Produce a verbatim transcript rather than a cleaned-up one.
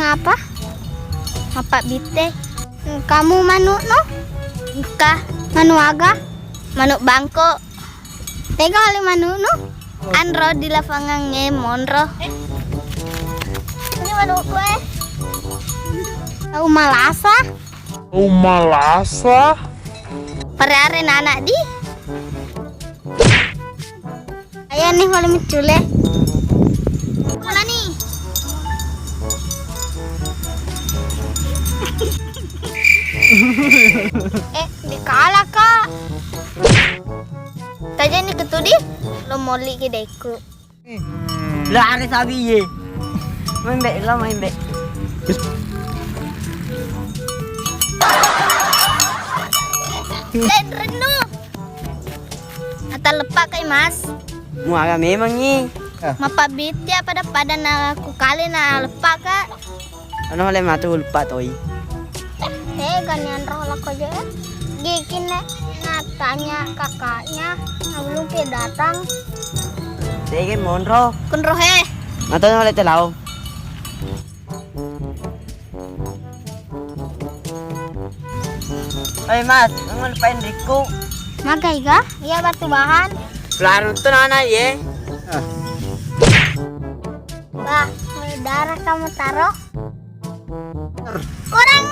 Apa? Apa bitte? Kamu manukno? Engka. Manu aga? Manuk bangko. Tega ale manukno? Anro di lapangangnge monro. Ini manukku, eh. Tau malasa? Tau malasa? Pare-are nanak di. Ayo nih, malu meccule. Mana nih? Eh, dikala, Kak. Taja ni ketudi, lo moli ki deku. Lari sabi ye. Main bek, lo main bek. Len rennu. Ata lepak kai, Mas. Muara memang ni. Mapabiti apa pada pada na ku kali na lepak, Kak. Ano le matu lupa toi. Tega ni anro lako je. Gikin ne natanya kakaknya, nah, belum pi datang. Tega monro. Kunro he. Mata no le telau. Oi Mas, nunggu lupain rikku. Magai ga? Iya batu bahan. Pelarun tu nana ye. Bah, darah kamu taruh. Kurang